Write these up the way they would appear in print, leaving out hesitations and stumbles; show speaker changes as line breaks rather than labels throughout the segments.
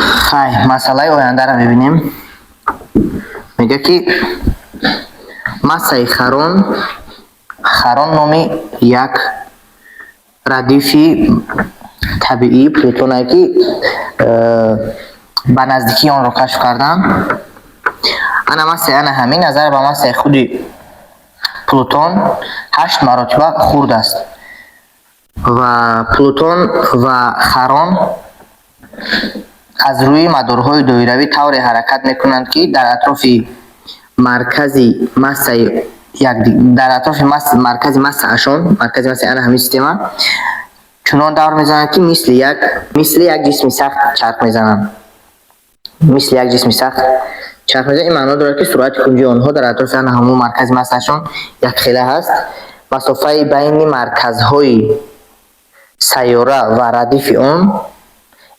Хай, масъалаи ояндаро мебинем. Мегӯяд, ки массаи Харон, Харон номи як радифи табиии Плутоне, ки ба наздикии онро кашф карданд. Ана массаи ана ҳамин назар ба массаи худи Плутон ҳашт маротиба хурд аст. Ва Плутон ва Харон аз рӯи мадорҳои доиравӣ тавре ҳаракат мекунанд, ки дар атрофи маркази массаи дар атрофи маркази массаашон, маркази массаи ана ҳамин система чунон давр мезананд, ки мисли як ҷисми сахт чарх мезананд. Мисли як ҷисми сахт чарх мезананд. Ин маъно дорад, ки суръати кунҷии онҳо дар атрофи ана ҳамон маркази массаашон якхела ҳаст. Масофаи байни марказҳои сайёра ва радифи он,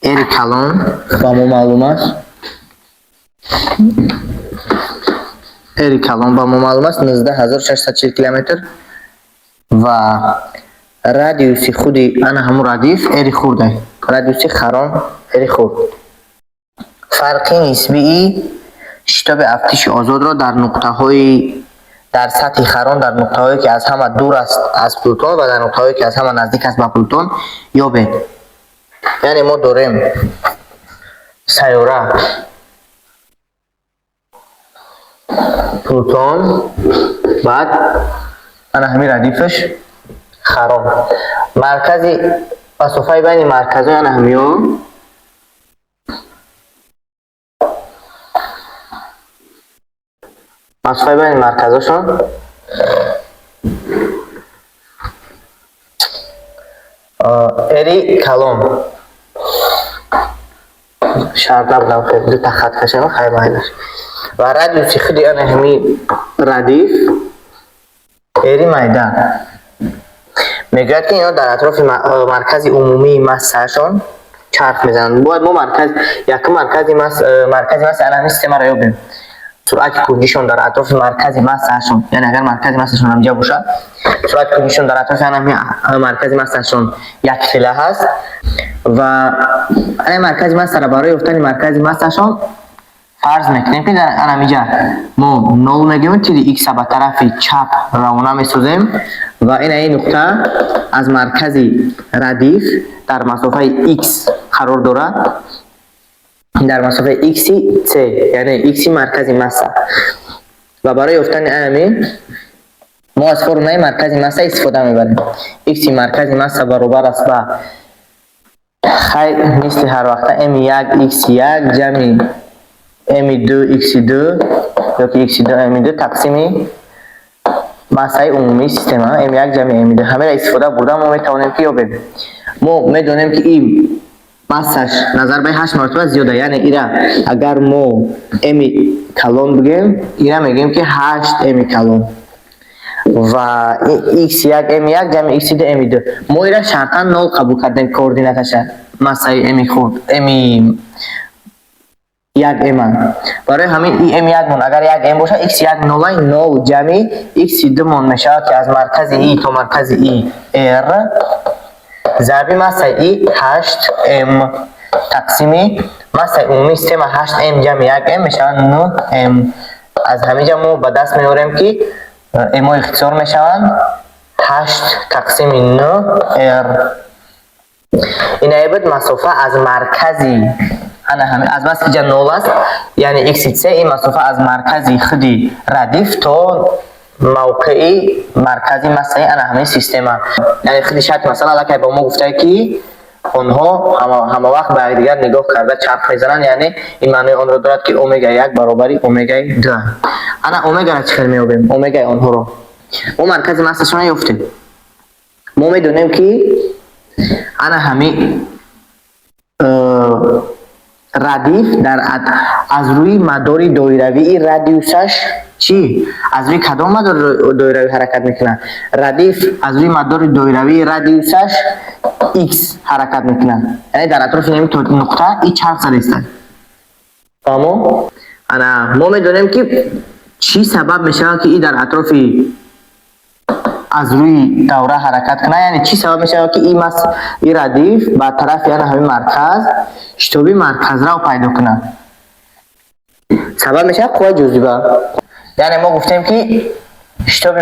эри калон ба мо маълум аст. Эри калон ба мо маълум аст 19 640 километр ва радиуси худи ана ҳамун радиф эри хурд, радиуси Харон эри хурд. Фарқи нисбии шитоби афтиши озодро дар нуқтаҳои дар сатҳи Харон, дар нуқтаҳое, ки аз ҳама дур аст аз Плутон, ва дар нуқтаҳое, ки аз ҳама наздик аст ба Плутон, ёбед. Яъне мо дорем сайёра Плутон, баъд ана ҳамин радифаш Харон. Маркази, масофаи байни марказҳои ана ҳамиҳо масофаи байни марказҳошон эри калон. Шарт набудам, хел дута хат кашам, хай, майлаш. Ва радиуси худи ана ҳамин радиф эри майда. Мегӯяд, ки инҳо дар атрофи маркази умумии массаашон чарх мезананд. Бояд мо марказ, якум маркази масса ана ҳамин системаро ёбем. Суръати кунҷишон дар атрофи маркази массаашон, яъне агар маркази массашон ҳамҷа бошад, суръати кунҷишон дар атрофи ана ҳамин маркази массашон якхела ҳаст. Ва ана маркази массаро, барои ёфтани маркази массашон фарз мекунем, ки дар ана ҳамиҷа мо нол мегӯем, тири икса ба тарафи чап равона месозем ва ина ин нуқта аз маркази радиф дар масофаи икс қарор дорад, дар масофаи икси c, яъне икси маркази масса. Ва барои ёфтани ҳамин мо аз формулаи маркази масса истифода мебарем. Икси маркази масса баробар аст ба, хай, мисли ҳар вақта м1 х1 ҷамъи м2 х2 ёки х2 м2 тақсими массаи умумии система м1 ҷамъи м2. Ҳамеро истифода бурда мо метавонем, ки ёбем. Мо медонем, ки ин массаш назар ба ҳашт маротиба зиёда, яъне ира агар мо эми калон бигӯем, ира мегӯем, ки ҳашт эми калон ва x1 m1 ҷамъи x2 m2. Мо ира шартан нол қабул кардем, координаташа, массаи эми хурд, эми як м. Барои ҳамин и м як мон агар як м бошад, x як нолай, нол ҷамъи x ду мон мешавад, ки аз маркази и то маркази и r зарби массаи и ҳашт м тақсими массаи умумии система ҳашт м ҷамъи як м мешавад нӯҳ м. Аз ҳамин ҷа мо ба даст меорем, ки мо ихтисор мешаванд, ҳашт тақсими нӯҳ r. Инаи буд масофа аз маркази ана ҳамин, аз бас ки ҷа нол аст, яъне x c, ин масофа аз маркази худи радиф то мавқеи маркази массаи ана ҳамин система. Яъне худи шарти масъала аллакай ба мо гуфтае, ки онҳо ҳама вақт ба якдигар нигоҳ карда чарх мезананд. Яъне ин маънои онро дорад, ки омега як баробари омегаи ду. Ана омегаро чӣ хел меёбем? Омегаи онҳоро мо маркази массашона ёфтем. Мо медонем, ки ана ҳамин радиф дар аз рӯи мадори доиравии радиусаш чӣ? Аз рӯи кадом мадори доиравӣ ҳаракат мекунад радиф? Аз рӯи мадори доиравии радиусаш x ҳаракат мекунад, яъне дар атрофи ҳамин нуқта и чарх задаистад. Фаҳмо? Ана мо медонем, ки чӣ сабаб мешавад, ки и дар атрофи Аз рӯи давра ҳаракат кунад, яъне чӣ сабаб мешавад, ки и радиф ба тарафи ана ҳамин марказ шитоби марказрав пайдо кунад? Сабаб мешавад қувваи ҷозиба. Яъне мо гуфтем, ки шитоби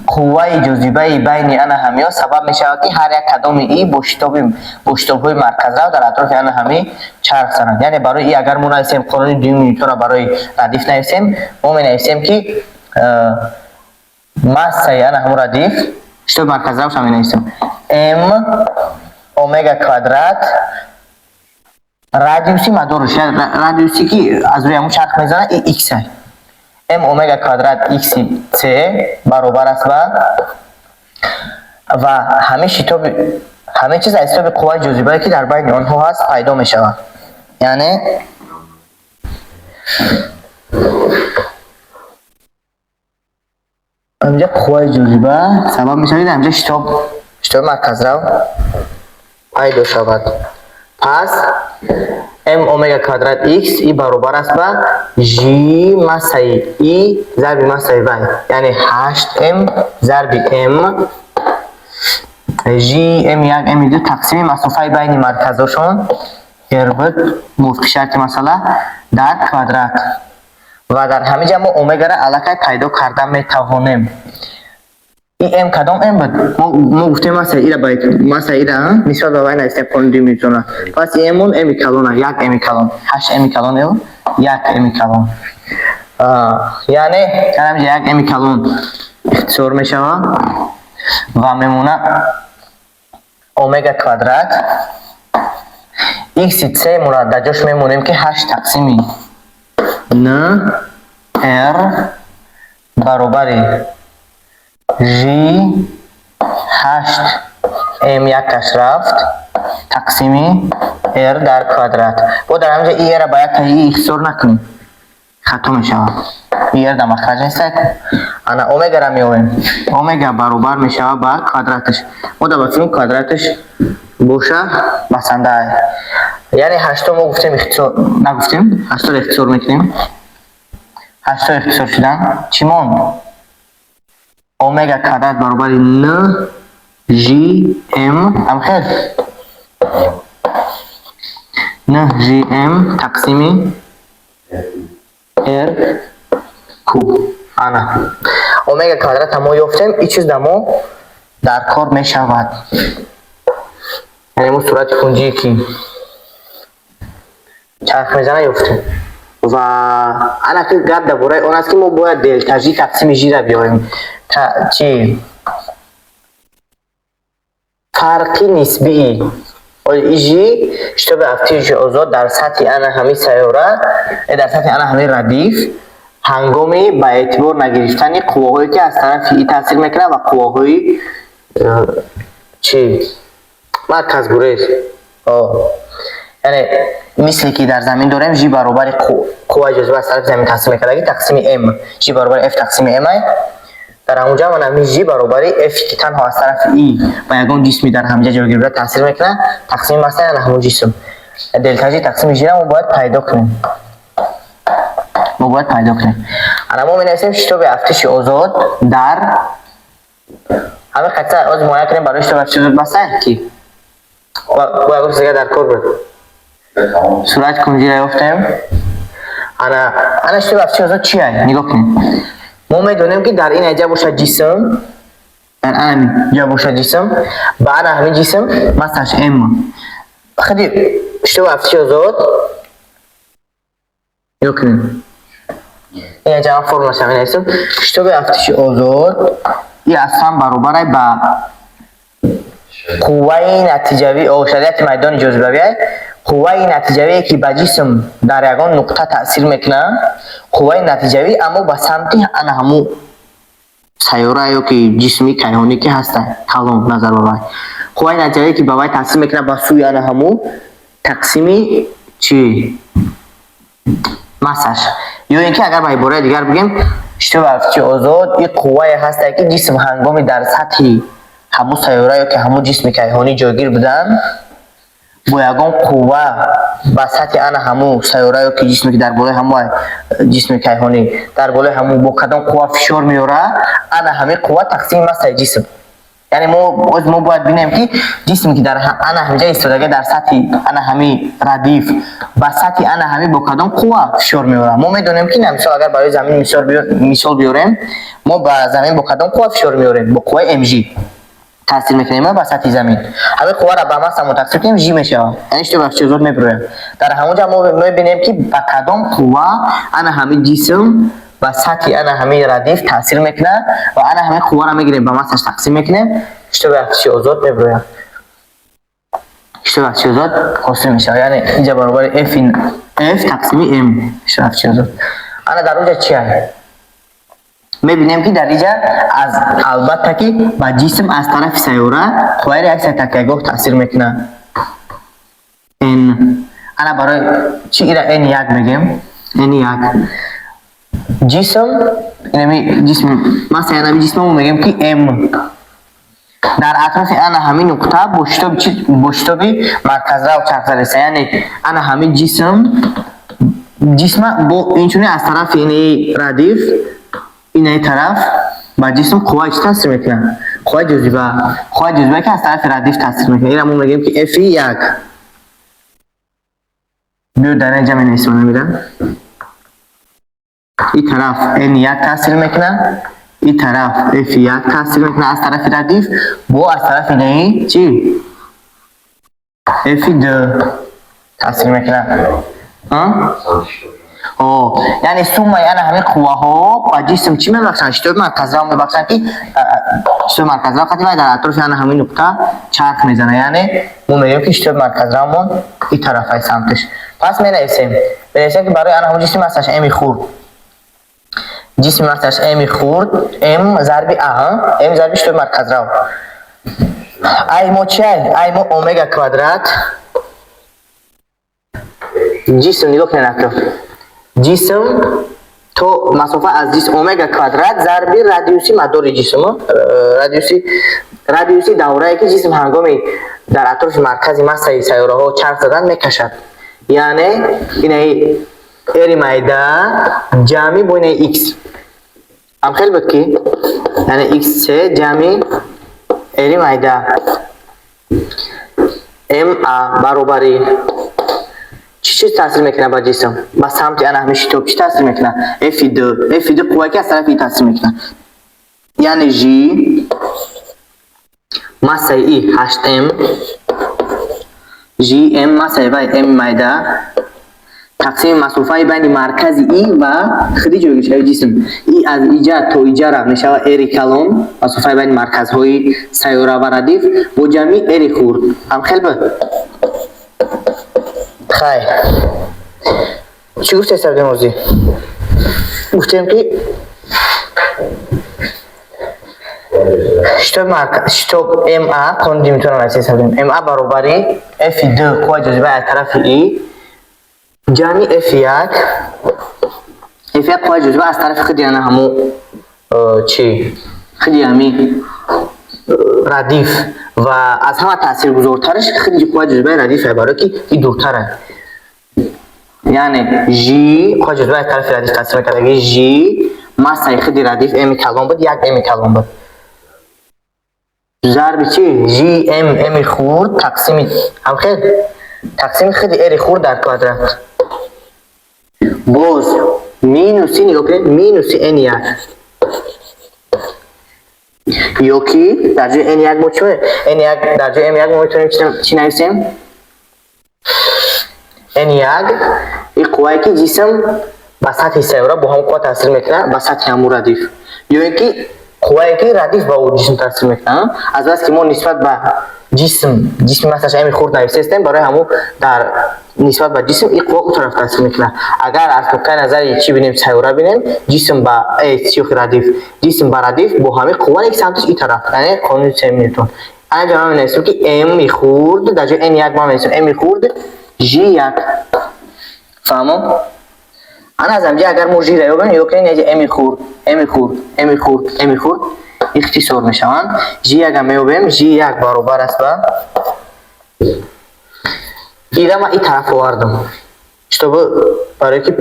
қувваи ҷозибаи байни ана ҳамиҳо сабаб мешавад, ки ҳар як кадоми и бо шитобҳои марказрав дар атрофи ана ҳами чарх занад. Яъне барои и агар мо нависем, қонуни дуюми Ньютонро барои радиф нависем, мо менависем, ки массаи ана ҳамун радиф, шитоби марказравшам менависем, м омега квадрат радиуси мадорш, радиуси, ки аз рӯи ҳамун чарх мезанад, и икс, м омега квадрат икс с баробар аст ба ва ҳамин шитоби, ҳамин чиз аз ҳисоби қувваи ҷозибае, ки дар байни онҳо ҳаст, пайдо мешавад. Яъне инҷа қувваи ҷозиба сабаб мешавад, ки дар инҷа шитоби марказрав пайдо шавад. Пас м омега квадрат х и баробар аст ба ж массаи и зарби массаи вай, яъне 8 м зарби м ж м як м ду тақсими масофаи байни марказошон r буд, мувофиқи шарти масъала, дар квадрат. Ва дар ҳамин ҷа мо омегаро аллакай пайдо карда метавонем. И м кадом м буд? Мо гуфтем, массаи ира ба массаи ира нисбат ба вай навистем қонуни дуюми Ньютона. Пас мон м калона, як м калон, 8 м калон ё як м калон. Яъне дар ҳамин ҷа як м калон ихтисор мешавад ва мемонад омега квадрат х с мора дар ҷош мемонем, ки 8 тақсими н r баробари ж 8 м якаш рафт тақсими r дар квадрат. Бо дар ҳамин ҷа и r ба як и ихтисор накунем, хато мешавад. И r дар махраҷ нест. Ана омегаро меовем. Омега баробар мешавад ба квадраташ. Мо дар ба квадраташ боша басанда. Яъне ҳашто мо гуфтем, ихтисор нагуфтем, ҳашторо ихтисор мекунем. Ҳашто ихтисор шудан, чӣ монд? Омега квадрат баробари н ж м, ҳамхел н ж м тақсими r куб. Ана омега квадрата мо ёфтем. И чиз дар мо дар кор мешавад. Яъне мо сурати кунҷие, ки чарх мезана, ёфтем. Ва ана ки гап дар бораи он аст, ки мо бояд делта жи тақсими жира биёвем. Чи фарқи нисбии жи, шитоби афтиши озод дар сатҳи ана ҳамин сайёра, дар сатҳи ана ҳамин радиф, ҳангоми ба эътибор нагирифтани қувваҳое, ки аз тарафи и таъсир мекунад, ва қувваҳои чи марказгурез. Яъне мисле ки дар замин дорем, жи баробари қувваи ҷозиба аз тарафи замин таъсир мекардаги тақсими м, жи баробари f тақсими м ай. Дар ҳамонҷа ман ҳамин жи баробари f, ки танҳо аз тарафи и ба ягон ҷисми дар ҳамҷа ҷойгир буда таъсир мекунад, тақсими массаи ана ҳамон ҷисм. Делта жи тақсими жира мо бояд пайдо кунем, мо бояд пайдо кунем. Ана мо менависем шитоби афтиши озод дар ҳамин қатъа. Оз муайян кунем, барои шитоби афтиши озод басай ки бо ягон чиз дигар дар кор буд. Сурати кунҷиро ёфтем. Ана шитоби афтиши озод чи ай? Нигоҳ кунем. Мо медонем, ки дар ин ҷа бошад ҷисм, дар ана ҷа бошад ҷисм, ба ана ҳамин ҷисм массаш м. Худи шитоби афтиши озод, нигоҳ кунем, ин ҷа ман формулаша менависем. Шитоби афтиши озод и аслан баробар ба қувваи натиҷавӣ, шариати майдони ҷозибавӣ, қувваи натиҷавие, ки ба ҷисм дар ягон нуқта таъсир мекунад, қувваи натиҷавӣ, аммо ба самти ана ҳамун сайёра ё ки ҷисми кайҳонӣ, ки ҳаста калон назар ба вай, қувваи натиҷавие, ки ба вай таъсир мекунад, ба сӯи ана ҳамун тақсими чи массаш. Ё ин ки агар ба ибораи дигар бигем, шитоби афтиши озод и қуввае ҳастае, ки ҷисм ҳангоми дар сатҳи ҳамун сайёра ё ки ҳамун ҷисми кайҳонӣ ҷойгир будан. Бо ягон қувва ба сатҳи ана ҳамун сайёра ё ки ҷисме, ки дар болои ҳамон ҷисми кайҳонӣ, дар болои ҳамун бо кадом қувва фишор меорад, ана ҳамин қувва тақсими массаи ҷисм. Яъне мо оз мо бояд бинем, ки ҷисме, ки дар ана ҳамҷа истодага, дар сатҳи ана ҳами радиф, ба сатҳи ана ҳами бо кадом қувва фишор меорад. Мо медонем, ки, на, мисол, агар барои замин мисол биёрем, мо ба замин бо кадом қувва фишор меорем? Бо қувваи мж таъсир мекунем ба сатҳи замин. Ҳамин қувваро ба массамо тақсим кунем, ж мешавад, яъне шитоби афтиши озод мебирояд. Дар ҳамон ҷа мо мебинем, ки ба кадом қувва ана ҳамин ҷисм ба сатҳи ана ҳамин радиф таъсир мекунад ва ана ҳамин қувваро мегирем, ба массаш тақсим мекунем, шитоби афтиши озод мебирояд, шитоби афтиши озод ҳосил мешавад. Яъне инҷа баробари f тақсими m, шитоби афтиши озод. Ана дар онҷа чи ай мебинем, ки дар инҷа аз албатта ки ба ҷисм аз тарафи сайёра қувваи реаксияи такягоҳ таъсир мекунад, n. Ана барои чи ира n як мегем? N як ҷисм, инами ҷисм, массаи анами ҷисмамо мегем, ки m дар атрофи ана ҳамин нуқта бо шитоби чи? Бо шитоби марказрав чарх задаиста. Яъне ана ҳамин ҷисма бо инчунин аз тарафи ини радиф, инаи тараф ба ҷисм қувваи чӣ таъсир мекунад? Қувваи ҷозиба. Қувваи ҷозиба, ки аз тарафи радиф таъсир мекунад, ира мо мегӯем, ки f як. Биё, дар инҷа менависем намира. И тараф n як таъсир мекунад, и тараф f як таъсир мекунад аз тарафи радиф, бо аз тарафи инаи чӣ? F ду таъсир мекунад. О, яъне суммаи ана ҳамин қувваҳо ба ҷисм чӣ мебахшанд? Шитоби марказрав мебахшанд, ки шитоби марказрав қати вай дар атрофи ана ҳамин нуқта чарх мезанад. Яъне мо мегӯем, ки шитоби марказравмон и тарафаи самтиш. Пас менависем, ки барои ана ҳамин ҷисми массаш м хурд, ҷисми массаш м хурд, м зарби а, м зарби шитоби марказрав. Ай мо чи ай? Ай мо омега квадрат. Ҷисм, нигоҳ кунед, атроф ҷисм то масофа аз ҷисм омега квадрат зарби радиуси мадори ҷисм, радиуси даврае, ки ҷисм ҳангоми дар атрофи маркази массаи сайёраҳо чарх задан мекашад. Яъне инаи р майда ҷамъи бо инаи x ҳам хел буд, ки яъне xc ҷамъи р майда ма баробари чӣ чиз таъсир мекунад ба ҷисм? Ба самти ана ҳамин шитоб чӣ таъсир мекунад? F ду. F ду қуввае, ки аз тарафи и таъсир мекунад, яъне ж массаи и 8 м ж м массаи вай м майда тақсими масофаи байни маркази и ва худи ҷойгиршавии ҷисм. И аз иҷа то иҷара мешавад р калон, масофаи байни марказҳои сайёра ва радиф, бо ҷамъи р хурд. Ҳамхел буд. Хай, чӣ гуфтем сардем? Озӣ гуфтем, ки шитоб ма, қонуни Ньютона нависа сардем, ма баробари f ду, қувваи ҷозиба аз тарафи и, ҷамъи f як. F як қувваи ҷозиба аз тарафи худи ана ҳамо чи, худи ҳами радиф, ва аз ҳама таъсиргузортараш худи қувваи ҷозибаи радиф, барое ки и дуртара. Яъне ж қувваи ҷозиба аз тарафи радиф таъсир мекардаги, ж массаи худи радиф м калон буд, як м калон буд, зарби чи? Ж м м хурд тақсими, ҳамхел, тақсими худи р хурд дар квадрат, боз минуси, нигоҳ кунед, минуси n як. Ё ки дар ҷои n як мо чӣ, n як, дар ҷои m як мо метавонем чӣ нависем? N як и қуввае, ки ҷисм ба сатҳи сайёра бо ҳамон қувва таъсир мекунад, ба сатҳи ҳамун радиф, ё ин ки қуввае, ки радиф ба ӯ ҷисм таъсир мекунад. Аз бас ки мо нисбат ба ҷисм, ҷисми массаш м хурд нависестем, барои ҳамун дар нисбат ба ҷисм и қувва ӯ тараф таъсир мекунад. Агар аз нуқтаи назари чӣ бинем, сайёра бинем, ҷисм ба сиёхи радиф, ҷисм ба радиф бо ҳамин қувва, як самтиш и тараф, яъне қонуни сеюми Ньютон. Анаҷа ман менависем, ки м хурд дар ҷои n як ман менависем м хурд ж як. Фаҳмо? Ана аз ҳамҷа агар мо ж-ра ёбем, нигоҳ кунед, м хурд, м хурд, м хурд, м хурд ихтисор мешаванд. Ж якам меёбем. Ж як баробар аст ба Ира ма и тараф овардам, чтобы барои ки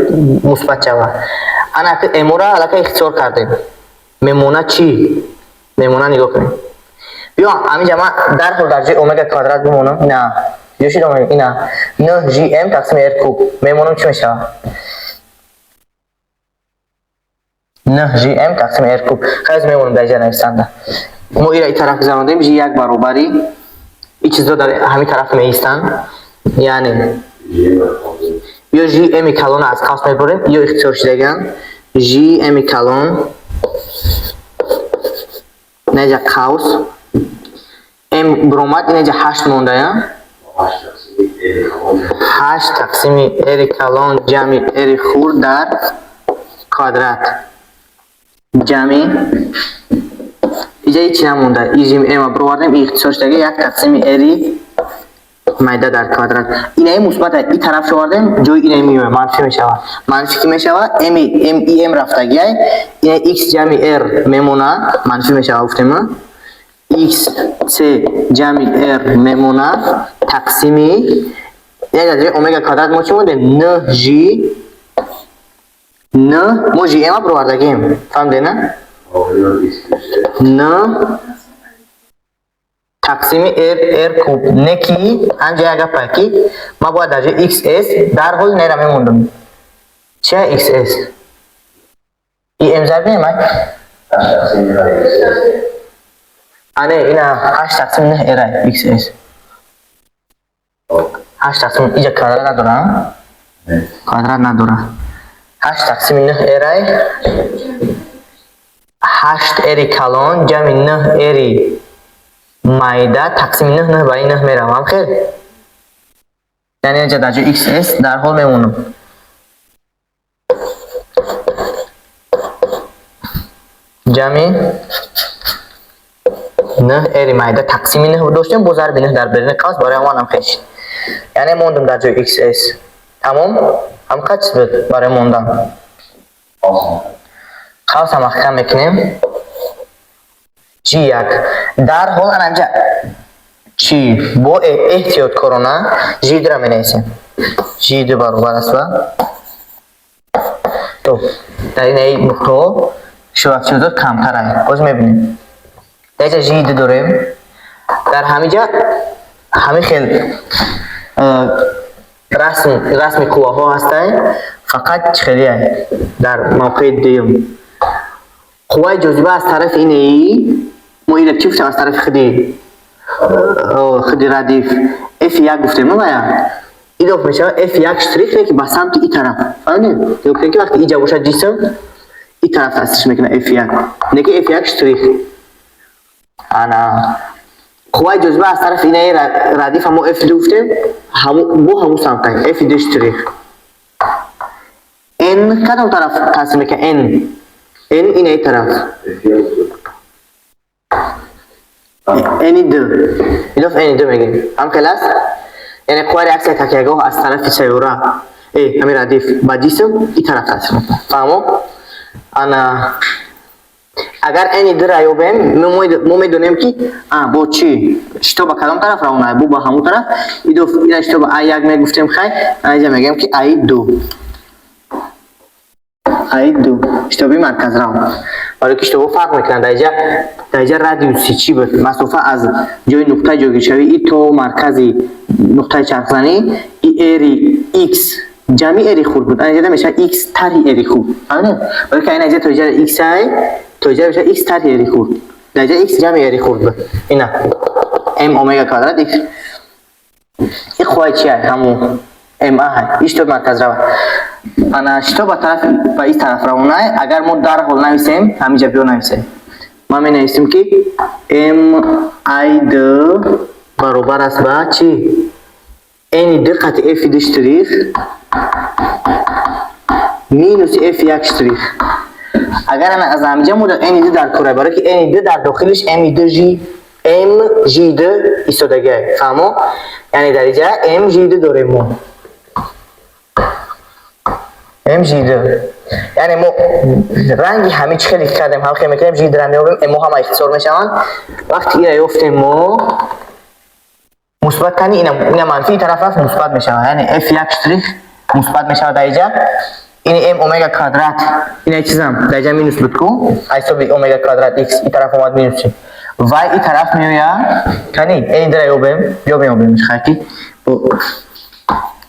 мусбат шавад. Ана ки МО-ра аллакай ихтисор кардем. Мемона чӣ? Мемона, нигоҳ кунед. Биё, ҳаминҷа ман дарҳол дар ҷои омега квадрат бимонам. Ина ё шид омега, ина 9 жм тақсими р куб мемонам, чӣ мешавад? 9 жм тақсими р куб. Хайз, мемонам дар ҷа нависанда. Мо ира и тараф гузарондем, ж як баробари и чизо дар ҳамин тараф меистанд. Яъне ё ж м калон аз қавс мебурем, ё ихтисор шудаган ж м калон инаҷа қавс м буромад, инаҷа ҳашт мондая, ҳашт тақсими р калон ҷамъи р хурд дар квадрат ҷамъи иҷа ҳичи намонда, ижим м бировардем, ихтисор шудага як тақсими ри майда дар квадрат. Инаи мусбат и тараф шовардем, ҷои инаи меояд, манфӣ мешавад. Манфӣ ки мешавад, м м и м рафтагиай, ина x ҷамъи r мемонад, манфӣ мешавад, гуфтем, x c ҷамъи r мемонад, тақсими як дар ҷои омега квадрат мо чӣ мондем? Н ж н, мо ж м бировардагием, фаҳмидед, на? Н тақсими r r куб. Не ки анҷа як гапае ки ман бояд дар ҷои xs дарҳол нера мемондам. Чия xs? И м зарби м ай? Ане, ина ҳашт тақсими нӯҳ р xs. Ҳашт тақсими, иҷа квадрат надора, квадрат надора. Ҳашт тақсими нӯҳ р ай, ҳашт ри калон ҷамъи нӯҳ ри майда тақсими нӯҳ, нӯҳ ба ин нӯҳ меравам, хел. Яъне инҷа дар ҷои xs дарҳол мемонам. Ҷамъи нӯҳ ри майда тақсими нӯҳ доштем, бо зарби нӯҳ дар беруни қавс, барои ҳамон хел шид. Яъне мондам дар ҷои xs. Тамом? Ҳамқадр чиз буд барои мондан. Қавсам маҳкам мекунем. Ж як. Дарҳол ананҷа чӣ бо эҳтиёткорона ж дура менависем. Ж ду баробар аст ба то дар инаи нуқтаҳо шӯъбафтиёзот камтар ай. Боз мебинем. Дар инҷа ж ду дорем. Дар ҳаминҷа ҳамин хел расм, расми қувваҳо ҳастай, фақат чӣ хелиай дар мавқеи дуюм. Қувваи ҷозиба аз тарафи инаи мо ира чӣ гуфтем, аз тарафи худи радиф F1 гуфтем, вая идоф мешавад F1 штрих, ки ба самти и тараф. Фаҳмидед? Нигоҳ ки вақте иҷа бошад ҷисм, и тараф таъсирш мекунад F1. Неки F1 штрих. Ана қувваи ҷозиба аз тарафи инаи радиф мо F2 гуфтем, бо ҳамун самтай F2 штрих. N кадом тараф таъсир мекунад? N. N инаи тараф. N ду. Идоф N ду мегӯем. Ҳам хел аст? Яъне қувваи реаксияи такягоҳ аз тарафи сайёра, ҳамин радиф ба ҷисм и тараф таъсир мекунад. Фаҳмо? Ана агар N дура ёбем, мо медонем ки бо чӣ шитоб ба кадом тараф равона, бо ба ҳамон тараф. Идоф ира шитоб А1 мегуфтем, хай, аинҷа мегӯем ки А2. А2 шитоби марказрав. Барои ки шитобҳо фарқ мекунанд. Дар инҷа радиуси чӣ буд? Масофа аз ҷои нуқтаи ҷойгиршавӣ и то маркази нуқтаи чархзанӣ и ри x ҷамъи ри хурд буд. Инҷа мешавад x тарҳи ри хурд. Фаҳмидед? Барои ки инҷа то инҷа x ай, то инҷа мешавад x тарҳи ри хурд. Дар инҷа x ҷамъи ри хурд буд. Ина m омега квадрат x. И қувваи чи ай? Ҳамун ма ҳай. И шитоб марказрава. Ана шитоб ба тараф, ба ин тараф равонай. Агар мо дарҳол нависем, ҳаминҷа биё нависем. Ман менависем ки m i d баробар аст ба чӣ? N д қати f д штрих минус f1 штрих. Агар ана аз ҳаминҷа мо n д дар кора, барои ки n д дар дохилиш m д ж m ж д истодагиай. Фаҳмо? Яъне дар инҷа m ж д дорем мо. M ж д. Яъне мо ранги ҳамин чӣ хеле кардем, ҳам хел мекунем, ж дра меёбем, мо ҳама ихтисор мешаванд. Вақти ира ёфтем мо Мусбат кани ина манфӣ ин тараф рафт, мусбат мешавад. Яъне F1 штрих мусбат мешавад дар иҷа. Ини m омега квадрат, ина чизам дар иҷа минус буд ку, ҳисоби омега квадрат x ин тараф омад минуси. Вай ин тараф меояд, кани ин дара ёбем, ё меёбем хай ки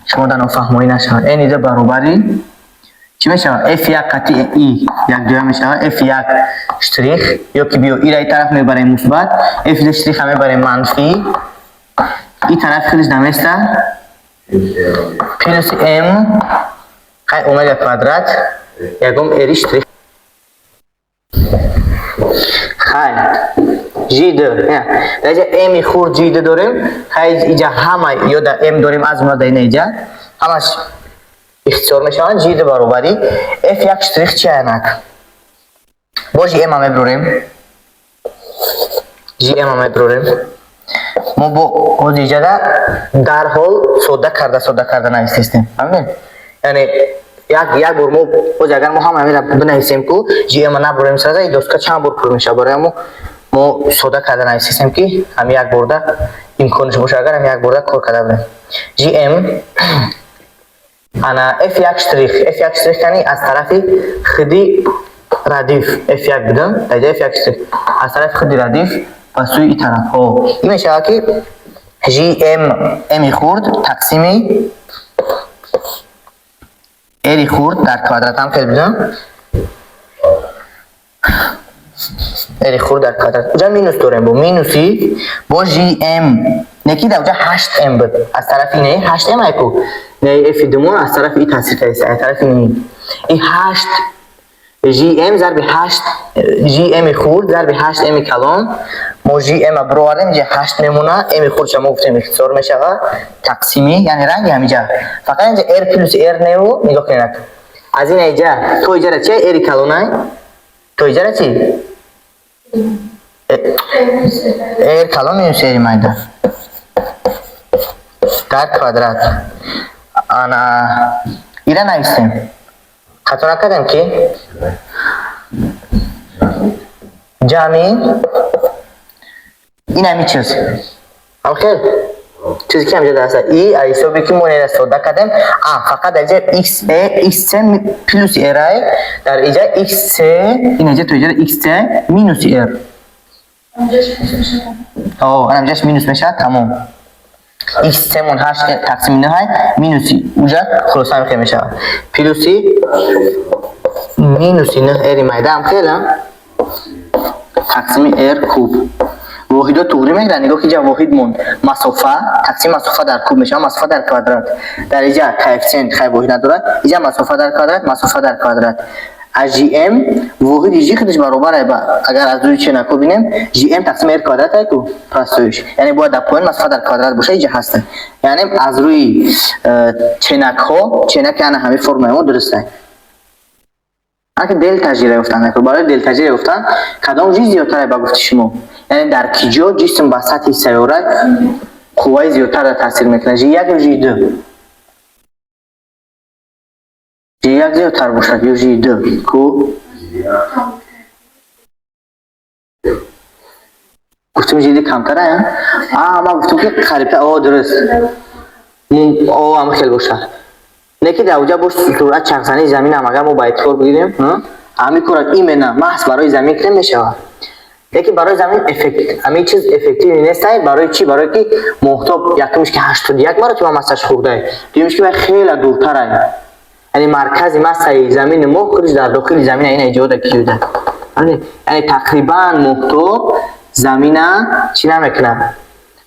шумо дар нофаҳмоӣ нашавад. Н д баробари чӣ мешавад? F1 қатъи и якҷоя мешавад, F1 штрих ё ки биё ира ин тараф мебарем мусбат, F2 штриха мебарем манфӣ, ин тараф худаш наместа плюс m хай омега квадрат ягон р штрих. Хай G2 дар иҷа m хурд G2 дорем. Хай иҷа ҳама ё дар m дорем, аз ҷумла дар ина иҷа ҳамаш ихтисор мешаванд. G2 баробари F1 штрих чи аянак бо G m меброрем, G m меброрем. Мо бо ҳозир иҷада дарҳол содда карда навистестем, фаҳмидем? Яъне як бор мо ҳозир агар мо ҳама ҳамира бинависем ку G m набурем, сразу и доска чанд бор пур мешавад. Барои ҳамо мо содда карда навистестем, ки ҳами як борда имкониш боша, агар ҳами як борда кор карда будем. G m ана F1 штрих, F1 штрих яъне аз тарафи худи радиф F1 будам, дар F1 штрих аз тарафи худи радиф ба сӯи ин тараф. Ҳо, ин мешавад ки G m m хурд тақсими r хурд дар квадрат ҳам хел будам, r хурд дар квадрат. Уҷа минус дорем, бо минуси бо G m неки дар уҷа 8 m буд, аз тарафи не 8 m айку не F думон аз тарафи и таъсир кардааст, аз тарафи не и 8 G m зарби 8 G m хурд зарби 8 m калон. Мо G m бировардем, инҷа 8 мемона, m хурд шумо гуфтем ихтисор мешавад, тақсими, яъне ранги ҳамиҷа фақат инҷа r плюс r неу. Нигоҳ кунед, аз ин иҷа то иҷара чи r калонай, то иҷара чи r калон минус r майда дар квадрат. Ана ира навистем, хато накардем ки ҷамъи ин ҳами чиз ҳамхел чизе ки ҳамҷа даста и аз ҳисобе ки мо инро содда кардем, а фақат дар иҷа x xc плюс r ай, дар иҷа xc ин иҷа то иҷа xc минус r. О, ҳамҷаш минус мешавад, тамом. Xc мон 8 тақсими 9 минуси уҷа хулоса ҳамхел мешавад. Плюси минуси 9 r майда ҳамхел тақсими r куб. Воҳидо туғри мегирад, нигоҳ ки иҷа воҳид монд. Масофа тақсими масофа дар куб мешавад, масофа дар квадрат. Дар иҷа коэффициент хай воҳид надорад, иҷа масофа дар квадрат, масофа дар квадрат. Аз G m воҳиди G худаш баробар ай ба, агар аз рӯи ченако бинем, G m тақсими r квадрат ай ку простоиш. Яъне бояд дар поён масофа дар квадрат боша, иҷа ҳаста. Яъне аз рӯи ченакҳо, ченаки ана ҳамин формаи мо дуруст ай. Аки делта G ра ёфтан накун. Барои делта G ра ёфтан кадом G зиёдтар ай ба гуфти шумо? Яъне дар ки ҷо ҷисм ба сатҳи сайёра қувваи зиёдтар таъсир мекунад? G1 ё G2? G1 зиёдтар бошад ё G2? Ку? Гуфтем G2 камтар ай? А, ман гуфтам ки қарибтар. О, дуруст. О, ҳам хел бошад. Неки дар уҷа бош суръат чархзании замин ҳам агар мо ба эътибор бигирем, ҳамин кора именно маҳз барои замин кунем мешавад. Лекин барои замин эффект, ҳамин чиз эффективӣ нестай. Барои чӣ? Барои ки моҳтоб якумш ки 81 маротиба массаш хурдай, дуюмш ки вай хеле дуртарай. Яъне маркази массаи замини моҳ худаш дар дохили замин ина иҷода киюда. Яъне тақрибан моҳтоб замина чӣ намекунад?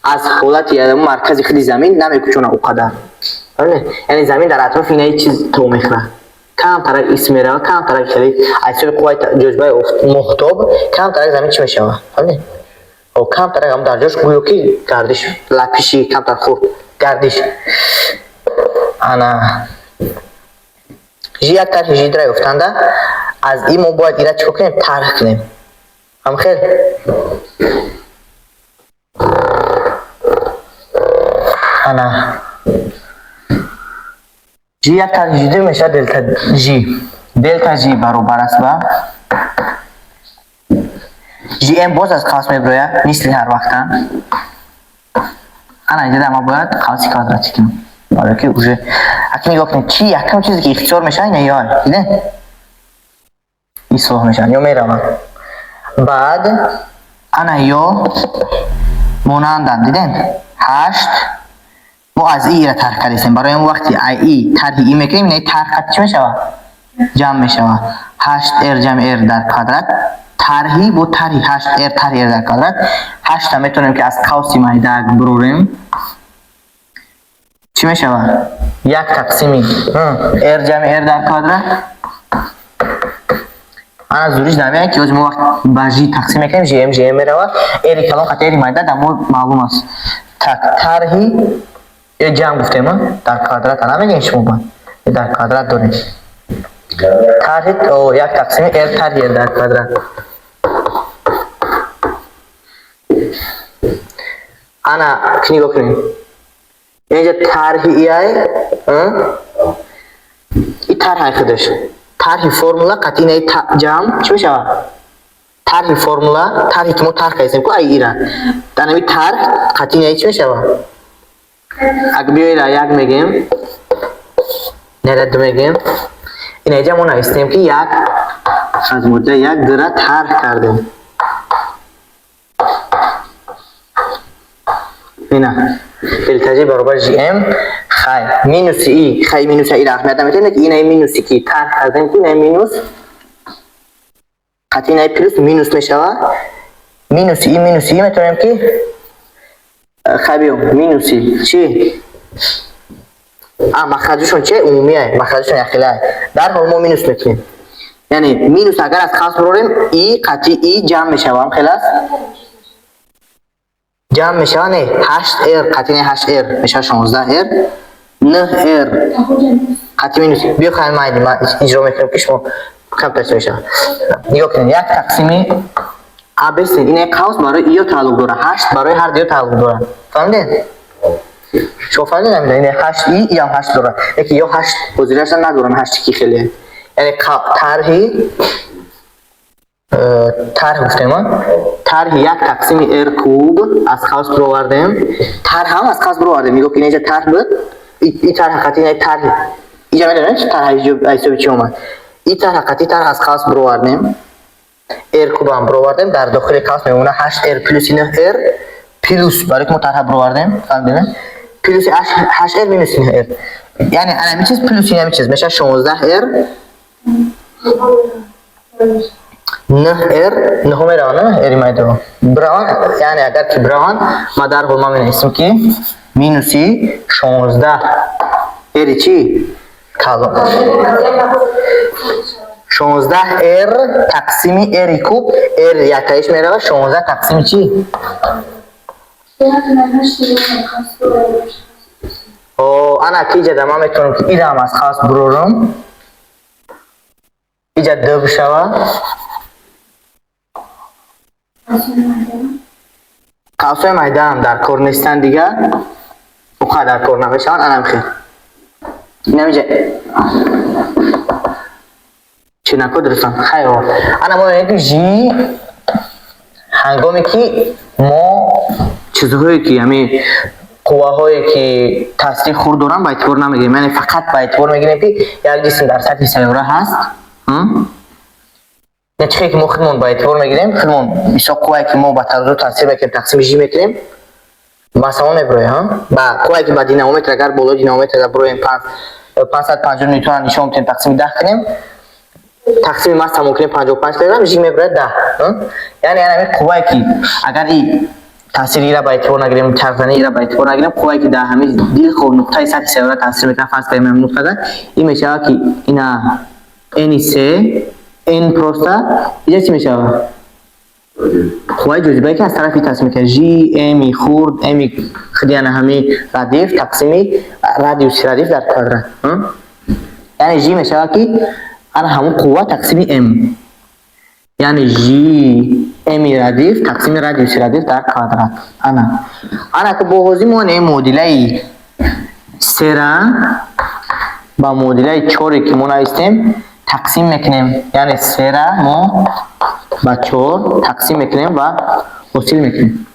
Аз ҳолати маркази худи замин намекучонад ӯ қадар. Яъне замин дар атрофи ина ҳеҷ чиз то мехӯрад. Камтарак ис меравад, камтарак хеле аз ҳисоби қувваи ҷозибаи моҳтоб камтарак замин чӣ мешавад? Фаҳмидед? О, камтарак ҳам дар ҷош гӯё ки гардиш, лапиши камтар хурд гардиш. Ана G1 тарҳи G2 ра ёфтанда аз ин мо бояд ира чикор кунем? Тарҳ кунем. Ҳамхел? Ана G1 тарҳи G2 мешавад делта G. Делта G баробар аст ба G m боз аз қавс мебирояд, мисли ҳар вақта. Ана инҷа ма бояд қавси квадратӣ кунам. Барои ки уже аки нигоҳ кунед, чи якум чизе ки ихтисор мешавад, ина ё дидед? Ислоҳ мешаванд ё мераванд. Баъд ана ё монанданд, дидед? 8 мо аз и-ра тарҳ кардем. Барои он вақти ай и тарҳи и мекунем, ина тарҳ қат чӣ мешавад? Ҷамъ мешавад. 8 r ҷамъ r дар квадрат, тарҳи бо тарҳи 8 r тарҳи r дар квадрат. 8-та метавонем ки аз қавси майдаак бирорем. Чӣ мешавад? Як тақсими r ҷамъи r дар квадрат. Ана зуриш намеяд, ки ҳозир мо вақт ба ж тақсим мекунем, жм жм меравад, r калон қати r майда дар мо маълум аст. Так, тарҳи ё ҷамъ гуфтем, дар квадрат намегӯем, шумо ба дар квадрат дорем. Тарҳи як тақсими r тарҳи r дар квадрат. Ана ки нигоҳ кунед. Инҷа тарҳи иай, и тарҳи худаш. Тарҳи формула қатъи инаи ҷамъ чӣ мешавад? Тарҳи формула, тарҳи ки мо тарҳ кардем ку ай ира. Дар ҳамин тарҳ қатъи инаи чӣ мешавад? Агар биёира як мегем, нера ду мегем. Инаиҷа мо навистем, ки як аз моддаи як дура тарҳ кардем. Ина делта G баробар GM хай минуси и, хай минуси ира аҳамият наметиҳем, ки инаи минуси ки тарҳ кардем, ки инаи минус қатъи инаи плюс минус мешавад. Минуси и минуси и метавонем ки хай биё минуси чи? А махраҷашон чи? Умумия, махраҷашон яхелаа. Дар ҳол мо минус мекунем. Яъне минус агар аз қавс бирорем, и қатъи и ҷамъ мешавад, хел аст? Ҷамъ мешавад, не, 8r қатъи не 8r мешавад 16r, 9r қатъи минус. Биё хай майли, ман иҷро мекунам, ки шумо камтар чӣ мешавад. Нигоҳ кунед, як тақсими а бестед, ин қавс барои иё тааллуқ дорад, 8 барои ҳар дуё тааллуқ дорад. Фаҳмидед? Шумо фаҳмидед ҳамина? Ин 8 и, и ҳам 8 дорад. Яке ё 8 ҳозирашро надорам, 8 ки хеле. Яъне тарҳи тарҳ гуфтем, тарҳи як тақсими r куб аз қавс бировардем. Тарҳ ҳам аз қавс бировардем. Нигоҳ кунед, инҷа тарҳ буд. И тарҳ қатъи ин тарҳ. Инҷа медонед тарҳ ҳисоби чӣ омад? И тарҳ қатъи тарҳ аз қавс бировардем. R куб ҳам бировардем. Дар дохили қавс мемонад 8r плюси 9r плюс, барои ки мо тарҳ бировардем, фаҳмидед? Плюси 8r минуси 9r. Яъне ана ҳамин чиз плюси ҳамин чиз мешавад 16r 9r, 9 мераванд, на r майдо бираванд. Яъне агар ки бираванд, ма дар ҳол ман менависем, ки минуси 16 r чи калон 16r тақсими r куб, r яктаиш меравад, 16 тақсими чи? О, ана ки иҷада ман метавонам ки ира ҳам аз қавс бирорам. Иҷа д бишавад. Қавсҳои майдаам дар кор нестанд дигар. Уқа дар кор намешаванд, анам хел. Инамиҷа чинако дурустан. Хайр. Ана мо мегӯем, ки ж ҳангоме ки мо чизҳое ки ҳамин қувваҳое ки таъсири хурд доранд ба эътибор намегирем, яъне фақат ба эътибор мегирем, ки як ҷисм дар сатҳи сайёра ҳаст. Я чихе ки мо худмон ба эътибор мегирем, худмон мисол қуввае ки мо ба тарозу таъсир мекунем, тақсими ж мекунем, масъала мебирояд, ҳа? Ба қуввае ки ба динамометр, агар болои динамометр бироем, 550 ньютона нишон медиҳем, тақсими 10 кунем, тақсими масса мумкин 55 килограмм, ж мебирояд 10. Яъне ҳамин қуввае ки агар и таъсири ира ба эътибор нагирем, чархзании ира ба эътибор нагирем, қуввае ки дар ҳамин дилхоҳ нуқтаи сатҳи сайёра таъсир мекунад, фарз кардем ҳамин нуқтада, ин мешавад ки ина n c n просто иҷа чӣ мешавад? Қувваи ҷозибае ки аз тарафи таъсир мекунад, ж m хурд m худи ана ҳамин радиф тақсими радиуси радиф дар квадрат. Яъне ж мешавад ки ана ҳамон қувва тақсими m. Яъне ж m радиф тақсими радиуси радиф дар квадрат. Ана. Ана ки бо ҳозир мо ин муодилаи сера ба муодилаи чоре ки мо навистем тақсим мекунем. Яъне сера мо ба чор тақсим мекунем ва ҳосил мекунем.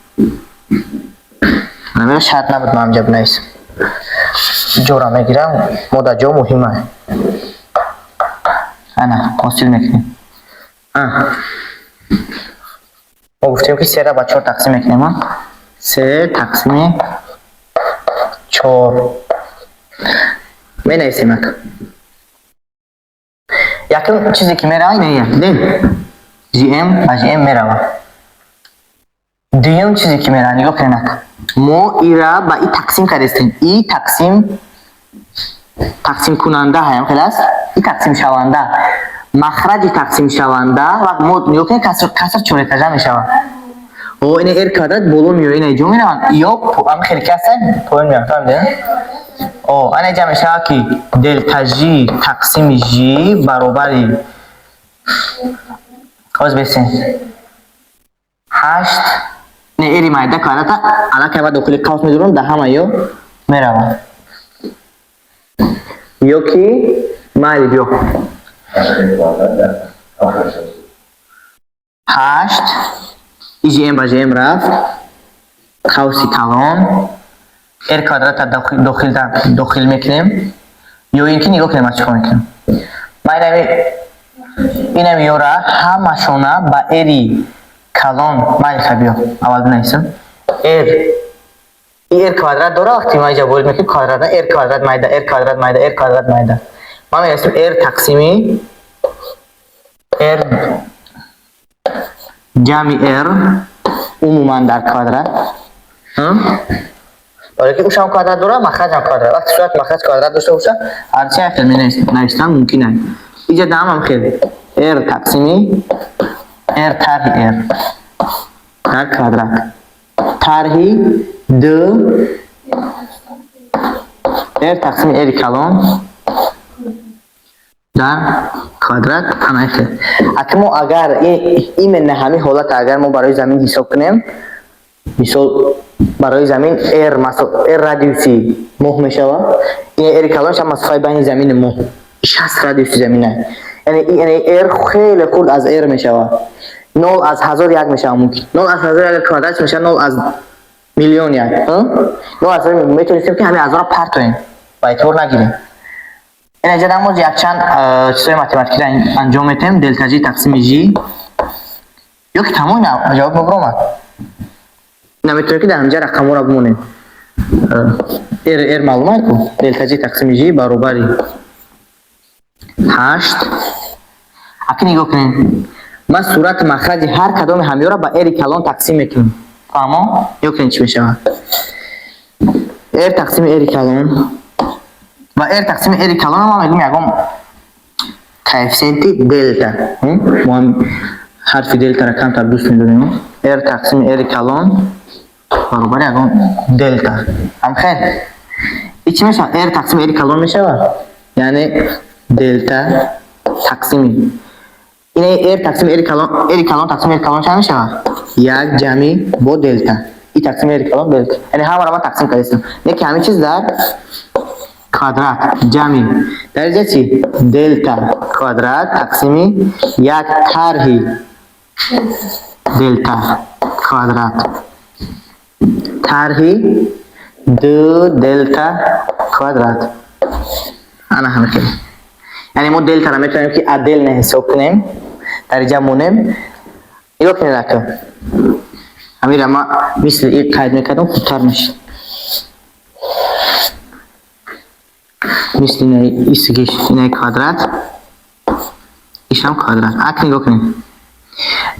Намера шарт набуд, ман ҳамҷа бинависам. Ҷора мегирам, мо дар ҷо муҳима. Ана, ҳосил мекунем. Мо гуфтем, ки сера ба чор тақсим мекунем. Се тақсими чор менависем. Ак, якум чизе, ки мерава, ина дидем, жм ба жм мерава. Дуюм чизе, ки мерава, нигоҳ кунед, ак, мо ира ба и тақсим кардастем. И тақсим тақсимкунанда ҳаям хел аст, и тақсимшаванда, махраҷи тақсимшаванда. Вақт мо нигоҳ кунед, каср чорэтажа мешавад. О, ина р квадрат боло меояд, ина ҷо мераванд ё ами хеле ки ҳастанд, поён меоянд, фаҳмидед? О, ана ҷа мешавад, ки делта ж тақсими ж баробари, ҳоз бесен, ҳашт не, р-и майда квадрата аллакай ба дохили қавс медорам, да ҳама ё меравад. Ё ки майли, биё, ҳашт и жм ба жм рафт, қавси калон, р квадрата дохил мекунем. Ё ин ки, нигоҳ кунем, аз чӣ кор мекунем. Ман инами ёра ҳамашона ба р-и калон. Майли, ха, биё, аввал бинависам. Р и р квадрат дора, вақти ма иҷа ворид мекунем квадрат, р квадрат майда, р квадрат майда, р квадрат майда. Ман менависам р тақсими р ҷамъи р умуман дар квадрат, барои ки ушам квадрат дора, махраҷам квадрат. Вақти сурат махраҷ квадрат дошта боша, ҳарчи як хел навистан мумкин аст. Иҷа даҳамам хел р тақсими р тарҳи р дар квадрат тарҳи д р тақсими р калон дар квадрат. Ана хел. Аки мо агар именно ҳамин ҳолат агар мо барои замин ҳисоб кунем, мисол, барои замин р р радиуси моҳ мешавад, ин р калон шава масофаи байни замини моҳ, 60 радиуси замина, яъне р хеле хурд аз р мешавад, 0,001 мешавад. Мумкин 0,001 квадрат мешавад нол аз миллион як, нол аз метавонистем, ки ҳамин азора партоем, ба эътибор нагирем. Ин ҷа мо якчанд чизҳои математикиро анҷом метаҳем. Делта ж тақсими ж ё ки тамом ҷавоб мо биромад. Наметавонем, ки дар ҳамҷа рақамҳоро бимонем. Р р маълум аст ку. Делта ж тақсими ж баробари ҳашт. Аки, нигоҳ кунед, ман сурати махраҷи ҳар кадоми ҳамёра ба р-и калон тақсим мекунам. Фаҳмо? Нигоҳ кунед, чӣ мешавад. Р тақсими р-и калон ва р тақсими р-и калон ман мегӯям ягон коэффисиенти делта. Мо ҳам ҳарфи делтаро камтар дӯст медорем. Р тақсими р-и калон баробари ягон делта. Ҳам хел, и чӣ мешавад? Р тақсими р-и калон мешавад, яъне делта тақсими ин р тақсими р-и калон, р-и калон тақсими р калон чанд мешавад? Як ҷамъи бо делта, и тақсими р-и калон делта. Яъне ҳамаро ман тақсим кардастам, не ки ҳамин чиз дар квадрат ҷамъи дараҷа чи, делта квадрат тақсими як тарҳи делта квадрат тарҳи ду делта квадрат. Ана ҳамин хел. Яъне мо делтаро метавонем, ки отдельно ҳисоб кунем, дараҷа монем. Нигоҳ кунед, ака, ҳамира ма мисли и қайд мекардам, хубтар мешид. Мисли инаи исгиш, инаи квадрат, ишам квадрат. Ак, нигоҳ кунед,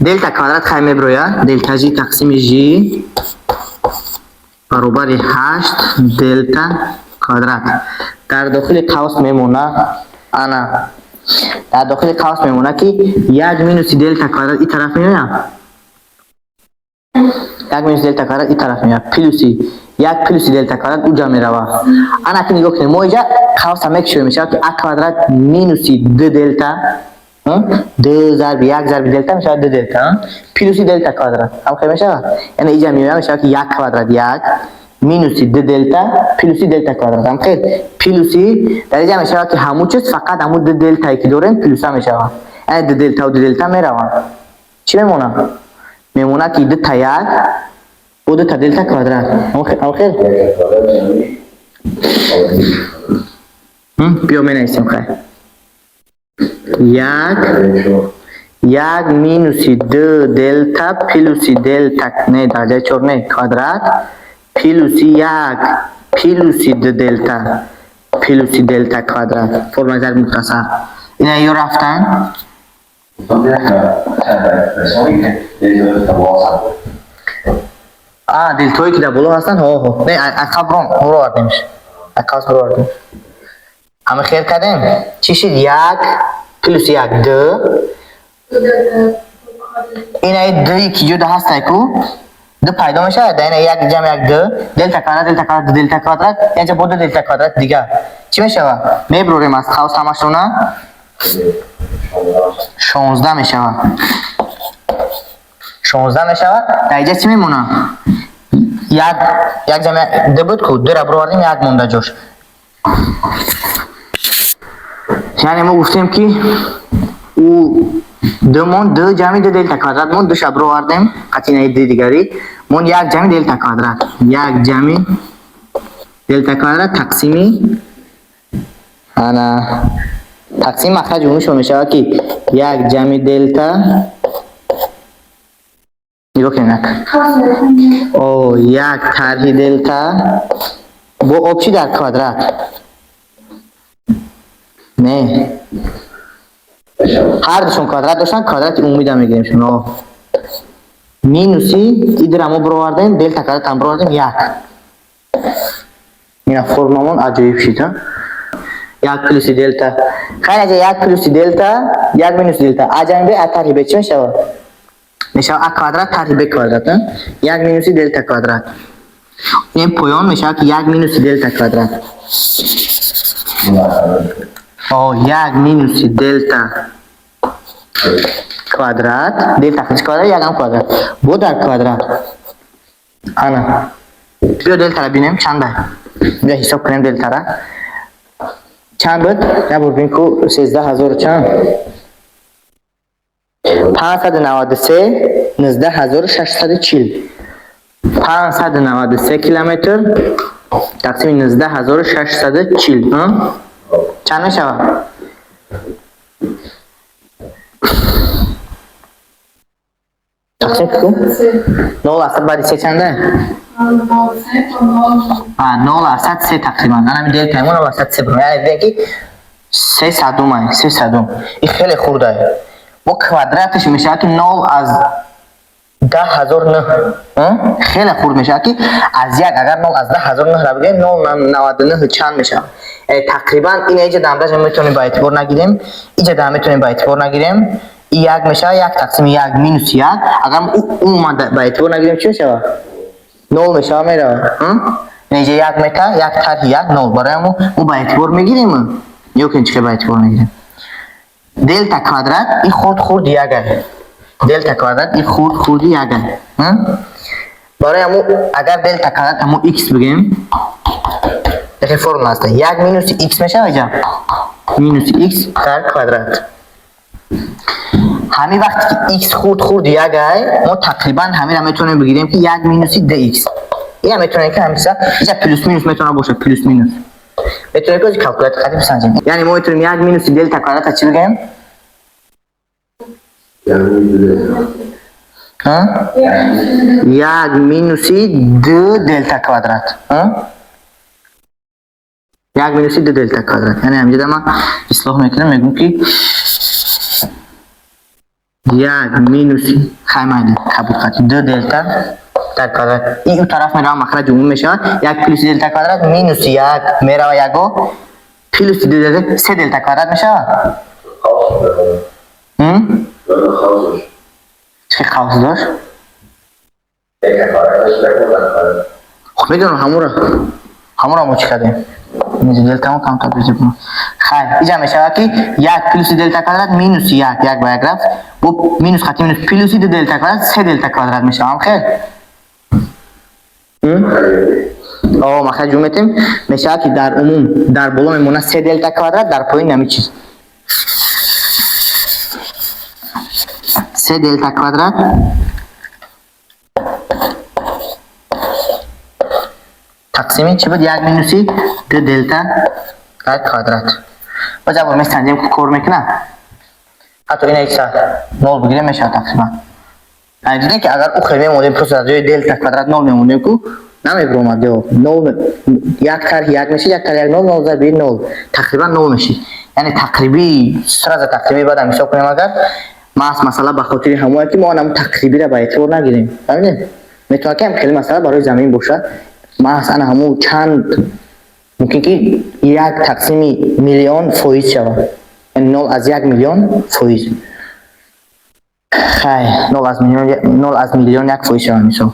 делта квадрат хай меброяд. Делта ж тақсими ж баробари ҳашт делта квадрат дар дохили қавс мемонад. Ана, дар дохили қавс мемонад, ки як минуси делта квадрат и тараф меояд, як минус делта квадрат и тараф меояд, плюси як плюси делта квадрат уҷа меравад. Ана, ки нигоҳ кунед, мо иҷа қавса мекушоем, мешавад, ки а квадрат минуси д делта, д зарби як зарби делта мешавад д делта, плюси делта квадрат ҳам хел мешавад. Яъне иҷа меояд, мешавад, ки як квадрат як минуси д делта плюси делта квадрат ҳам хел плюси. Дар иҷа мешавад, ки ҳамун чиз, фақат ҳамун д делтае, ки дорем, плюса мешавад. Яъне д делтаву д делта мераванд. Чӣ мемонад? Мемонад, ки д та як. Бо дута делта квадрат. Охир? Биё менависем хай. Як як минуси д делта плюси делта не дараҷаи чор не квадрат плюси як плюси д делта плюси делта квадрат. Формулаи зарби мухтасар. Ина ё рафтан? А, делтое ки дар боло ҳастанд, ҳо ҳо. Не, ақаб рон буровардемш. Ақаб буровардем. Ҳама хел кардем. Чӣ шид? Як плюс як д. Инаи д ки ҷода ҳастай ку? Д пайдо мешавад, дар ина як ҷамъ як д, делта квадрат, делта квадрат, делта квадрат, инҷа бо д делта квадрат дигар. Чӣ мешавад? Мебурорем аз қавс ҳамашона. 16 мешавад. 16 мешавад. Дар инҷа чӣ мемонад? Як як ҷамъ д буд ку, д ра буровардем, як монда ҷош. Яъне мо гуфтем ки ӯ д мон д ҷамъи д делта квадрат мон душа буровардем, қатъи д дигарӣ мон як ҷамъи делта квадрат. Як ҷамъи делта квадрат тақсими ана тақсими махраҷи умумишон мешавад ки як ҷамъи делта. Нигоҳ кунед. О, як тарҳи делта бо общий дар квадрат. Не. Ҳар душон квадрат доштан, квадрати умумӣ да мегирем шуно. Минуси идра мо буровардем, делта квадрат ҳам буровардем як. Ина формуламон аҷоиб шид, ҳа? Як плюси делта. Хайр, аҷа як плюси делта, як минуси делта. А ҷамъи б, а тарҳи б чӣ мешавад? Мешавад а квадрат тарҳи б квадрат, ҳа? Як минуси делта квадрат. Ин поён мешавад ки як минуси делта квадрат. О, як минуси делта квадрат, делта квадрат, якам квадрат. Бо дар квадрат. Ана. Биё делтара бинем чанда. Биё ҳисоб кунем делтара. Чанд буд? Я бор бин ку 13000 чанд? 593 19640. 593 километр тақсими 19640, ҳа? Чанд мешавад? Тақсим ку? 0 асад баъди се чанда? А, 0 асад се тақрибан. Ана ҳамин делтаи мо 0 асад се бурем. Яъне дидем ки се садум ай, се садум. Ин хеле хурд ай. Бо квадраташ мешавад ки 0 аз 10009. Хеле хурд мешавад ки аз як агар 0 аз 10009 ра бигирем 0,99 чанд мешавад. Тақрибан ин иҷа дамдажа метавонем ба эътибор нагирем, иҷа дам метавонем ба эътибор нагирем. И як мешавад як тақсими як минус як. Агар умуман ба эътибор нагирем чӣ мешавад? 0 мешавад меравад. Иҷа як мета, як тарҳи як 0. Барои мо ба эътибор мегирем. Нигоҳ кунед чӣ хел ба эътибор мегирем. Делта квадрат ин хурд хурд як ай. Делта квадрат ин хурд хурди як ай. Барои ҳамо агар делта квадрат ҳамо x бигем, яке формула аст. Як минус x мешавад иҷа. Минус x дар квадрат. Ҳамин вақте ки x хурд хурд як ай, мо тақрибан ҳаминро метавонем бигирем ки як минуси dx. Ина метавонем ки ҳамин чиза, иҷа плюс минус метавонад бошад, плюс минус. Метавонем ки калкулятор қадим бисанҷем. Яъне мо метавонем як минуси делта квадрата чӣ бигем? Ҳа? Як минуси д делта квадрат. Ҳа? Як минуси д делта квадрат. Яъне ҳаминҷа ман ислоҳ мекунам, мегӯям ки як минуси хай майли қабул қати д делта дар квадрат. Ин ӯ тараф мерава махраҷи умумӣ мешавад. Як плюси делта квадрат минуси як мерава яго плюси д делта се делта квадрат мешавад. Чӣ қавс дошт? Хуб медонам ҳамура. Ҳамура мо чӣ кардем? Инҷа делтамо камтар безеб. Хай, иҷа мешавад ки як плюси делта квадрат минуси як, як ба як рафт. Бо минус хати минус плюси д делта квадрат се делта квадрат мешавад. Ҳам хел? О, махраҷ метем. Мешавад ки дар умум дар боло мемонад се делта квадрат, дар поён ҳамин чиз. Се делта квадрат Тақсими чӣ буд? Як минуси ду делта дар квадрат. Боз як бор месанҷем, ки кор мекунад. Ҳатто ина икса нол бигирем, мешавад тақрибан. Яъне дидем, ки агар ӯ хел мемондем, просто дар ҷои делта квадрат нол мемондем, ку намебиромад ҷавоб. Нол як тарҳи як мешид, як тарҳи як нол, нол зарби нол тақрибан нол мешид. Яъне тақрибӣ, сразу тақрибӣ баъдам ҳисоб кунем. Агар маҳз масъала ба хотири ҳамое, ки мо анам тақрибиро ба эътибор нагирем, фаҳмидем? Метавонад, ки ҳам хеле масъала барои замин бошад, маҳз ана ҳамун чанд мумкин, ки як тақсими миллион фоиз шавад, яъне 0,1 миллион фоиз. Хай, нол аз миллион, 0,1 миллион фоиз шавад, мисол.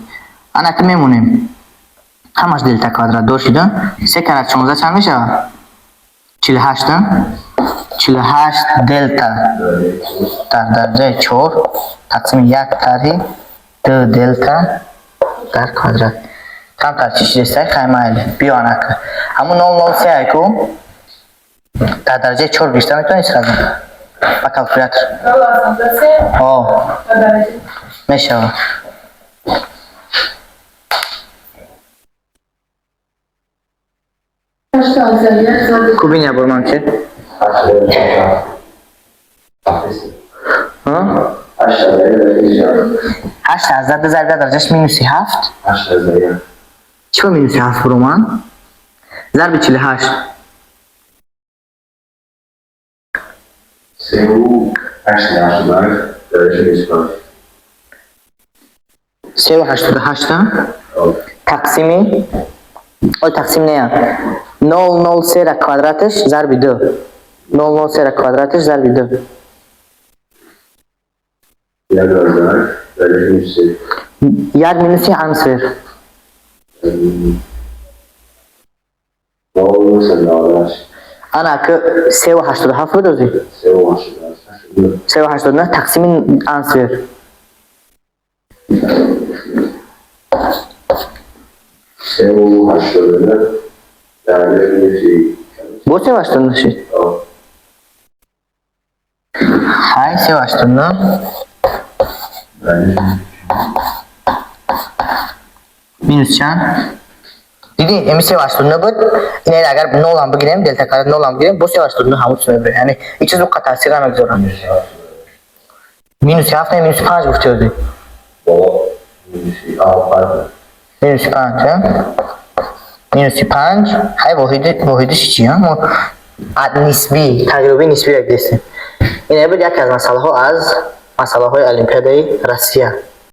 Ана ки мемонем, ҳамаш делта квадрат дор шида. Се карат 16 чанд мешавад? 48, 48 делта дар дараҷаи чор тақсими як тарҳи ду делта дар квадрат. Камтар чӣ шидестай? Хай, майли, биё. Анака ҳамун 0,03 айку дар дараҷаи чор гирифта метавонӣ сразу ба калкулятор. О, мешавад. Кубин я бор ман чи? 8,2 зарби дараҷаш минуси ҳафт. Чӣ ба минуси ҳафт буромад? Зарби 48.
3,88, дараҷа 25.
3,88 тақсими, ой, тақсим нея, 0,03 ра квадраташ зарби ду, 0,03 ра квадраташ зарби ду.
1,1, дараҷа минус се.
Як минуси ансвер.
0,98.
Ана ки 3,87 буд ози.
3,88.
3,89 тақсими ансвер.
3,89 дараҷа минуси.
Бо 3,89 шид. Хай, 3,89 минус чанд? Дидӣ, эми 3,89 буд. Ин агар нолам бигирем, делта квадрат нолам бигирем, бо 3,89 ҳамун чиз мебирем. Яъне ин чиз уқа таъсир намегузорад. Минуси ҳафт не, минуси панҷ гуфти ози. Минуси панҷ, минуси панҷ. Хай, воҳидиш чи? Мо нисбӣ, тағйироби нисбиро гирифтем. Ин буд яке аз масъалаҳо аз масъалаҳои Олимпиадаи Россия.